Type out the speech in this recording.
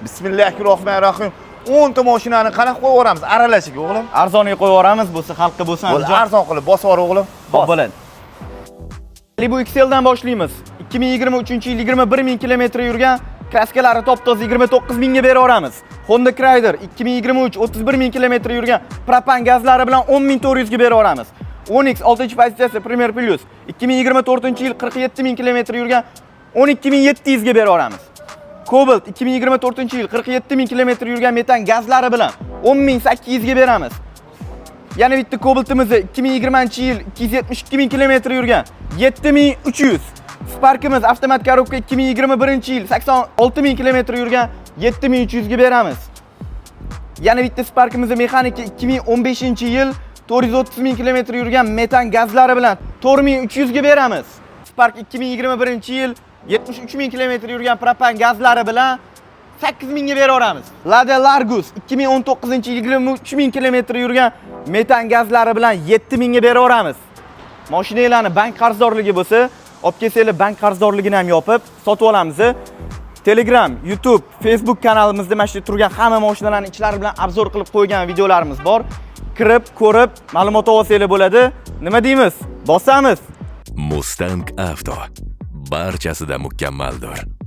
Bismillahir rohmanir rohim. 10 ta mashinani qanaqa qo'yib yuboramiz? Aralashiga, o'g'lim. Arzonga qo'yib yuboramiz, bo'lsa xalqqa bo'lsin. Bo'ldi, Andijon. Arzon qilib bosib yubor, o'g'lim. Xo'p, bo'ladi. Malibu XL dan boshlaymiz. 2023-yil 21 ming kilometr yurgan, краска lari top-toza, 29 mingga berib yuboramiz. Honda Crider 2023, 31 ming kilometr yurgan, propan gazlari bilan 10 400 ga berib yuboramiz. Onix 6-pozitsiyasi Premier Plus 2024-yil 47 ming kilometr yurgan, 12 700 ga berib yuboramiz. Cobalt 2024-yil 47 ming kilometr yurgan, metan gazlari bilan 10 800 ga beramiz. Yana bitta Cobaltimizni 2020-yil 272 ming kilometr yurgan, 7300. Sparkimiz avtomat коробка 2021-yil 86 ming kilometr yurgan, 7300 ga beramiz. Yana bitta Sparkimizni mexanika 2015-yil 430 ming kilometr yurgan, metan gazlari bilan 4300 ga beramiz. Spark 2021-yil 73 ming kilometr yurgan, propan gazlari bilan 8000 ga beraveramiz. Lada Largus 2019-yil 23 ming kilometr yurgan, metan gazlari bilan 7000 ga beraveramiz. Mashinalarni bank qarzdorligi bo'lsa, olib kelsanglar, bank qarzdorligini ham yopib, sotib olamiz. Telegram, YouTube, Facebook kanalimizda mana shu turgan hamma mashinalarni ichlari bilan обзор qilib qo'ygan videolarimiz bor. Kirib, ko'rib, ma'lumot olsanglar bo'ladi. Nima deymiz? Bosamiz. Mustang Avto. Barchasida mukammaldir.